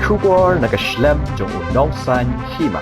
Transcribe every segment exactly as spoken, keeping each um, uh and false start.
Khubor na ka shlem jong u Nongsaiñ Hima.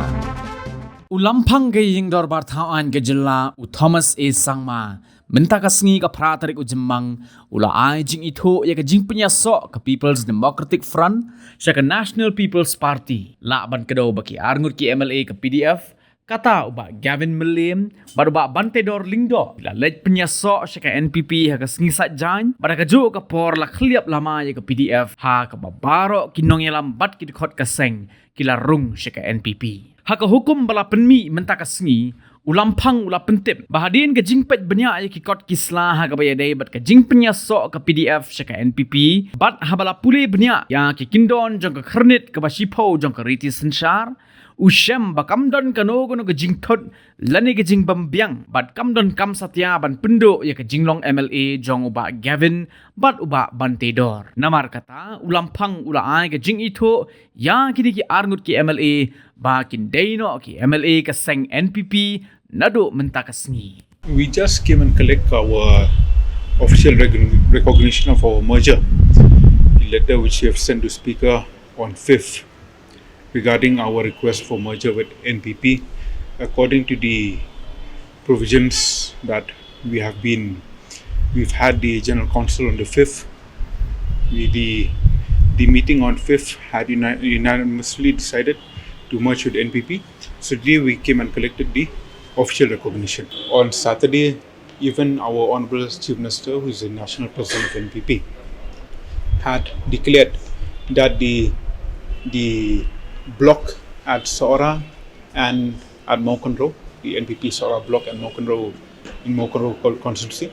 U Lamphang ka Ïing Dorbar Thaw Aiñ ka Jylla, u Thomas A Sangma, mynta ka sngi ka phra tarik u Jymmang, u la ai jingithuh ïa ka jingpynïasoh ka People's Democratic Front sha ka National People's Party, lah ban kdew ba ki arngut ki M L A ka P D F, kata u Bah Gavin Mylliem bad u Bah Banteidor Lyngdoh, la leit pynïasoh sha ka N P P ha ka sngi Saitjaiñ, bad ha kajuh ka por la khylliap lama ïa ka P D F ha kaba baroh ki nongïalam bad ki dkhot ka seng ki la rung sha ka N P P. Ha ka hukum ba la pynmih mynta ka sngi, u Lamphang u la pyntip ba hadien ka jingpeit bniah ïa ki kot ki sla ha kaba ïadei bad ka jingpynïasoh ka P D F sha ka N P P, bad haba la pule bniah ïa ki kyndon jong ka khyrnit kaba shiphew jong ka riti synshar, u shem ba kam don kano kano ka jingthut lane ka jingbymbiang, bad kam don kam satia ban pynduh ïa ka jinglong M L A jong u Bah Gavin bad u Bah Banteidor. Namar kata, u Lamphang u la ai ka jingithuh ïa kine ki arngut ki M L A ba kin dei noh ki M L A ka seng N P P naduh mynta ka sngi. We just came and collect our official recogn-, recognition of our merger. The letter which we have sent to Speaker on fifth regarding our request for merger with N P P. According to the provisions that we have been, we've had the General Council on the fifth. We, the, the meeting on fifth had uni-, unanimously decided to merge with N P P. So today we came and collected the official recognition. On Saturday, even our Honorable Chief Minister, who is the National President of N P P, had declared that the, the bloc at Sohra and at Mawkynrew, the N P P Sohra bloc and Mawkynrew, in Mawkynrew con-, constituency,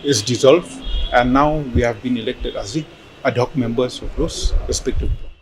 is dissolved, and now we have been elected as the ad hoc members of those respective blocs.